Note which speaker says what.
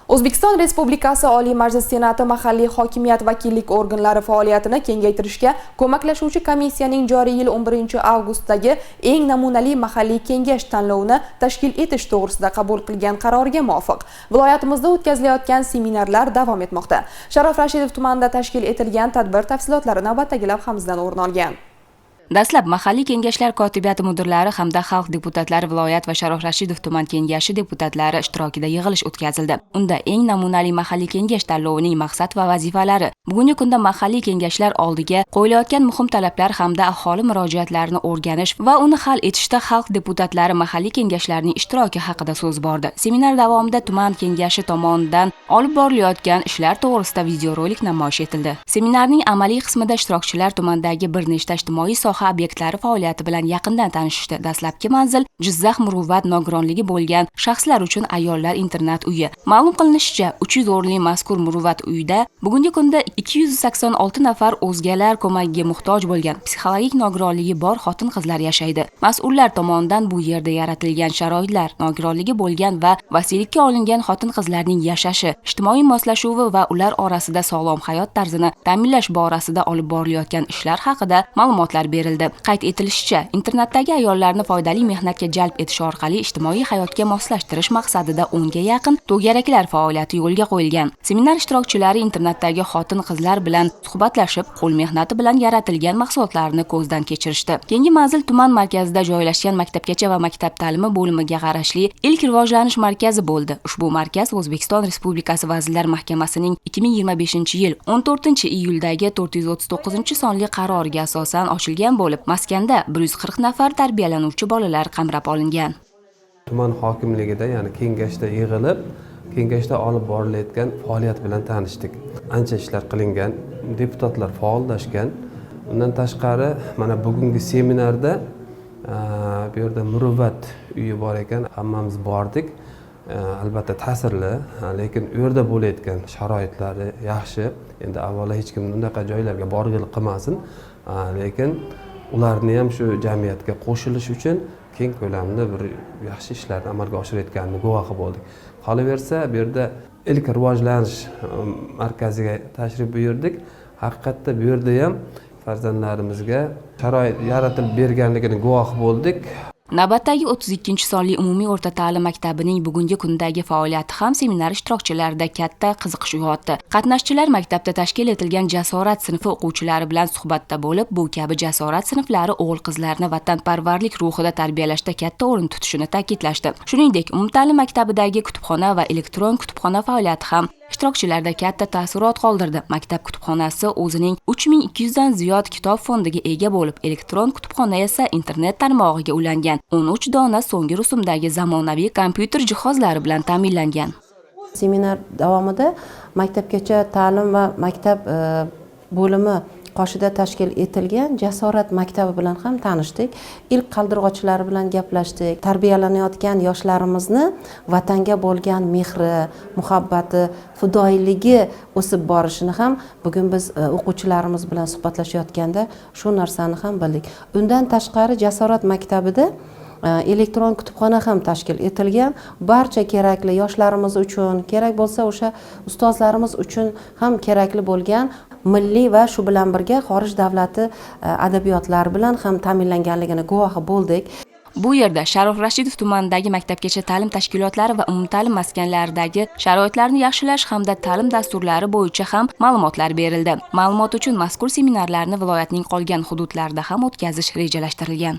Speaker 1: O'zbekiston Respublikasi Oliy Majlis Senati mahalliy hokimiyat vakillik organlari faoliyatini kengaytirishga ko'maklashuvchi komissiyaning joriy yil 11-avgustdagi eng namunali mahalliy kengash tanlovini tashkil etish to'g'risida qabul qilgan qaroriga muvofiq viloyatimizda o'tkazilayotgan seminarlar davom etmoqda. Sharof Rashidov tumanida tashkil etilgan tadbir tafsilotlari navbatdagi lavhamizdan o'rin olgan.
Speaker 2: Dastlab mahalliy kengashlar kotibiyati mudirlari hamda xalq deputatlari viloyat va Sharof Rashidov tuman kengashi deputatlari ishtirokida yig'ilish o'tkazildi. Unda eng namunali mahalliy kengash tanlovining maqsad va vazifalari, bugungi kunda mahalliy kengashlar oldiga qo'yilayotgan muhim talablar hamda aholi murojaatlarini o'rganish va uni hal etishda xalq deputatlari mahalliy kengashlarining ishtiroki haqida so'z bordi. Seminar davomida tuman kengashi tomonidan olib borilayotgan ishlar to'g'risida videorolik namoyish etildi. Seminarning amaliy qismida ishtirokchilar tumandagi bir nechta ijtimoiy soha obyektlari faoliyati bilan yaqindan tanishishdi. Dastlabki manzil Jizzax muruvvat nogironligi bo'lgan shaxslar uchun ayollar internat uyi. Ma'lum qilinishicha, 300 o'rinli mazkur muruvvat uyida bugungi kunda 286 nafar o'zgalar ko'magiga muhtoj bo'lgan psixologik nogironligi bor xotin-qizlar yashaydi. Mas'ullar tomonidan bu yerda yaratilgan sharoitlar, nogironligi bo'lgan va vasiylikka olingan xotin-qizlarning yashashi, ijtimoiy moslashuvi va ular orasida sog'lom hayot tarzini ta'minlash borasida olib borilayotgan ishlar haqida ma'lumotlar berildi. Qayd etilishicha, internatdagi ayollarni foydali mehnatga jalb etish orqali ijtimoiy hayotga moslashtirish maqsadida 10 ga yaqin to'garaklar faoliyati yo'lga qo'yilgan. Seminar ishtirokchilari internatdagi xotin-qizlar bilan suhbatlashib, qo'l mehnati bilan yaratilgan mahsulotlarni ko'zdan kechirishdi. Keyingi manzil tuman markazida joylashgan maktabgacha va maktab ta'limi bo'limiga qarashli ilk rivojlanish markazi bo'ldi. Ushbu markaz O'zbekiston Respublikasi Vazirlar Mahkamasining 2025-yil 14-iyuldagi 439-sonli qaroriga asosan ochilgan bo'lib, maskanda 140 nafar tarbiyalanuvchi bolalar qamrab olingan.
Speaker 3: Tuman hokimligida, ya'ni kengashda yig'ilib, kengashda olib borilayotgan faoliyat bilan tanishdik. Ancha ishlar qilingan, deputatlar faollashgan. Undan tashqari, mana bugungi seminarda bu yerda muruvvat uyi bor ekan, hammamiz bordik. Albatta ta'sirli, lekin u yerda bo'layotgan sharoitlari yaxshi. Endi avvalo hech kim bunaqa joylarga borg'ili qilmasin, lekin ularni ham shu jamiyatga qo'shilish uchun keng ko'lamli bir yaxshi ishlarni amalga oshirayotganini guvohi bo'ldik. Qolaversa, bu yerda ilk rivojlanish markaziga tashrif buyurdik. Haqiqatda bu yerda ham farzandlarimizga sharoit yaratib berganligini guvohi bo'ldik.
Speaker 2: Navbatdagi 32-sonli umumiy o'rta ta'lim maktabining bugungi kundagi faoliyati ham seminar ishtirokchilarida katta qiziqish uyg'otdi. Qatnashchilar maktabda tashkil etilgan jasorat sinfi o'quvchilari bilan suhbatda bo'lib, bu kabi jasorat sinflari o'g'il-qizlarni vatanparvarlik ruhida tarbiyalashda katta o'rin tutishini ta'kidlashdi. Shuningdek, umumta'lim maktabidagi kutubxona va elektron kutubxona faoliyati ham ishtirokchilarda katta taassurot qoldirdi. Maktab kutubxonasi o'zining 3200 dan ziyod kitob fondiga ega bo'lib, elektron kutubxona esa internet tarmog'iga ulangan 13 dona so'nggi rusumdagi zamonaviy kompyuter jihozlari bilan ta'minlangan.
Speaker 4: Seminar davomida maktabgacha ta'lim va maktab bo'limi qoshida tashkil etilgan jasorat maktabi bilan ham tanishdik. Ilk qaldirg'ochilari bilan gaplashdik. Tarbiyalanayotgan yoshlarimizni vatanga bo'lgan mehri, muhabbati, fidoyiligi o'sib borishini ham bugun biz o'quvchilarimiz bilan suhbatlashayotganda shu narsani ham bildik. Undan tashqari jasorat maktabida elektron kutubxona ham tashkil etilgan. Barcha kerakli yoshlarimiz uchun, kerak bo'lsa o'sha ustozlarimiz uchun ham kerakli bo'lgan milliy va shu bilan birga xorij davlati adabiyotlari bilan ham ta'minlanganligini guvohi bo'ldik.
Speaker 2: Bu yerda Sharof Rashidov tumanidagi maktabgacha ta'lim tashkilotlari va umumta'lim maskanlaridagi sharoitlarni yaxshilash hamda ta'lim dasturlari bo'yicha ham ma'lumotlar berildi. Ma'lumot uchun, mazkur seminarlarni viloyatning qolgan hududlarida ham o'tkazish rejalashtirilgan.